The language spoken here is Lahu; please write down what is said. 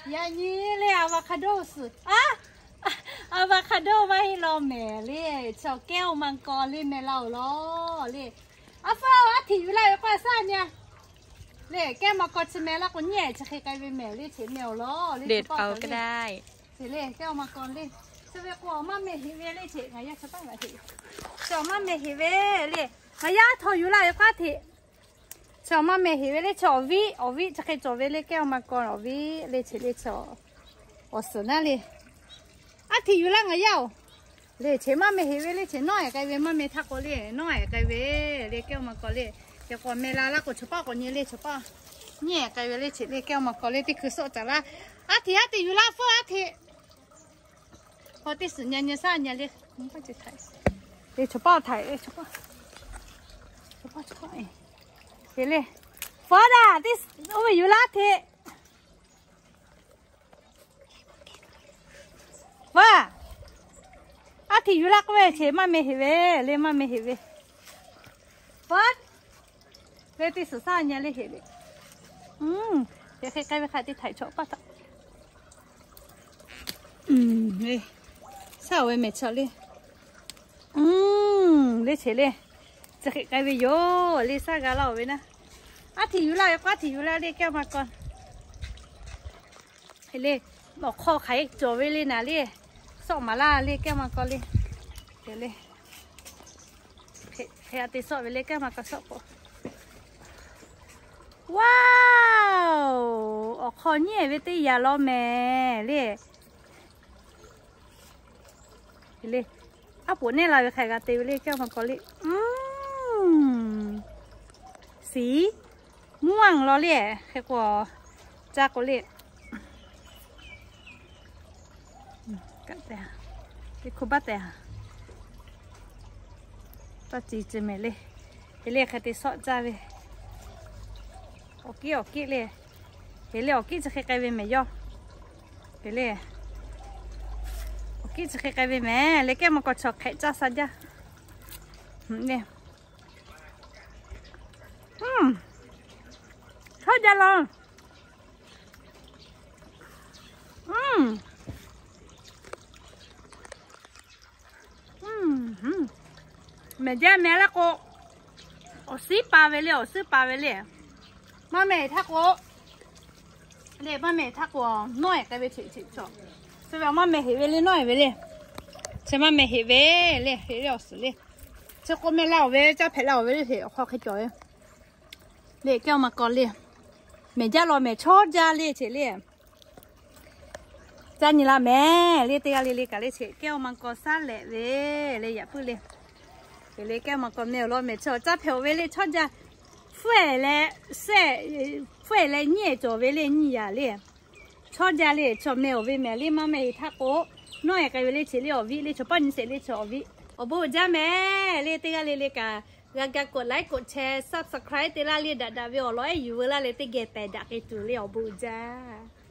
Yaꞈ nyi le avocado suhˍ a, avocado maˇ heˆ law mehˍ le, chaw แก้วมังกร le meh laˇ-oˬ law le. A hpfuhˇ, aˉ hteꞈ yuˬ laˇ ve k'o a saˉ nyi le, แก้วมังกร chi meh laˇ k'o nyi-ehˍ chi hk'e k'ai ve mehˍ le, cheꞈ meh-oˬ law le. Cheꞈ le แก้วมังกร le, chi ve k'o maˇ meh heꞈ ve le, cheꞈ ngaˬ yaˇ chaw paˇ maˇ heˆ, chaw maˇ meh heꞈ ve le. Ngaˬ yaˇ htawˇ yuˬ laˇ ve k'o aˉ hteꞈ chaw maˇ meh heꞈ ve le, chaw awˬ viˉ awˬ viˉ chi hk'e cawˬ ve le, แก้วมังกร awˬ viˉ le, cheꞈ le chaw awˬ suhˍ naˉ le. Aˉ hteꞈ yuˬ laˇ ngaˬ yaˇ-oˬ. Le cheꞈ maˇ meh heꞈ ve le, cheꞈ nawˉ-ehˍ k'ai ve, maˇ meh htaˇ k'o le nawˉ-ehˍ k'ai ve le, แก้วมังกร le. Yaꞈ k'o meh la laˇ k'o chaw paˇ k'awꞈ nyi le, chaw paˇ nyi-ehˍ k'ai ve le, cheꞈ le แก้วมังกร le. Teˇ hkui sawˆ caˍ laˇ. Aˉ hteꞈ aˉ hteꞈ yuˬ laˇ hpfuhˇ, aˉ hteꞈ. Hk'aw teˇ suhˍ nyi nyi saˉ nyi le, le chaw paˇ htaiˍ, chaw paˇ, chaw paˇ, chaw paˇ le. Hpfuhˇ daꞈ, teˇ oˇ ve yuˬ laˇ hteꞈ. Hpfuhˇ, aˉ hteꞈ yuˬ laˇ k'oˆ ve, cheꞈ maˇ meh heꞈ ve le, maˇ meh heꞈ ve. Hpfuhˇ, le teˇ suhˍ saˉ nyi le heꞈ le. Hk'e hk'e k'ai ve hk'a te htaiˍ chaw paˇ htaꞈ. Saˉ-oˬ ve mehˍ chaw le. Le cheꞈ le, chi hk'e k'ai ve yoˬ le, saˉ g'a laˇ-oˬ ve naˉ. Aˉ hteꞈ yuˬ laˇ ve k'o aˉ hteꞈ yuˬ laˇ le แก้วมังกร le. Awˬ hk'aw hk'aˬ hk'e cawˬ ve le naˍ le, sawˆ maˍ laˇ le แก้วมังกร le. Hk'e le, hk'e hk'e te sawˆ ve le แก้วมังกร sawˆ k'o. Wow, awˬ hk'aw nyi ve teˇ yanˇ law mehˍ le. Le, aˉ poꞈ neˆ la ve hk'a g'a te ve le แก้วมังกร le. Siˍ muˇ-anˍ law le, hk'e k'o caˇ k'o le. Teˇ hkui baˆ tehꞈ, tawˇ ci ci mehˍ le. Hk'e le hk'a te sawˆ caˇ ve. Awˬ kiˉ awˬ kiˉ le. Hk'e le awˬ kiˉ chi hk'e k'ai ve mehˍ yawˇ. Hk'e le, awˬ kiˉ chi hk'e k'ai ve mehˍ le แก้วมังกร chaw hk'ehꞈ caˇ sha jaˇ. Chawˇ jaˇ law. Mehˍ jaˇ mehˍ laˇ k'o, awˬ suhˉ pa ve le, awˬ suhˉ pa ve le. Maˇ meh htaˇ k'o, le maˇ meh htaˇ k'o nawˉ-ehˍ k'ai ve cheꞈ cheꞈ chaw. Chi ve maˇ meh heꞈ ve le, nawˉ-ehˍ ve le. Chi maˇ meh heꞈ ve le, heꞈ ve awˬ suhˍ le. Chi k'o meh la-oˬ ve, caˇ hpehꞈ la-oˬ ve le, heꞈ awˬ hk'aw hk'e cawˬ ve le แก้วมังกร le. Mehˍ jaˇ law mehˍ, chawˇ jaˇ le cheꞈ le. Caˇ nyi la mehˍ le, teˇ g'aˇ le le kaꞈ le cheꞈ แก้วมังกร saˉ lehꞈ ve le, yaꞈ puiˉ le. Hk'e le แก้วมังกร meh awˬ lawn mehˍ chaw caˇ hpehꞈ-oˬ ve le, chawˇ jaˇ. Hpfuhˇ-ehˍ leh, hpfuhˇ-ehˍ leh nyiˇ-ehˍ cawˬ ve le, nyiˇ yaꞈ le. Chawˇ jaˇ le, chaw meh awˬ ve mehˍ le, maˇ meh heꞈ htaˇ k'o, nawˉ-ehˍ k'ai ve le cheꞈ le awˬ viˉ le, chaw paˇ nyi sheˍ le chaw awˬ viˉ. Awˬ bon uiˍ jaˇ mehˍ le, teˇ g'aˇ le le kaꞈ g'a ga กดไลค์ กดแชร์ subscribe te laˇ le, daꞈ daꞈ ve awˬ lawn ehˉ yuˬ veu laˇ le, teˇ geh pehˍ daꞈ k'ai tuˬ le, awˬ bon uiˍ jaˇ.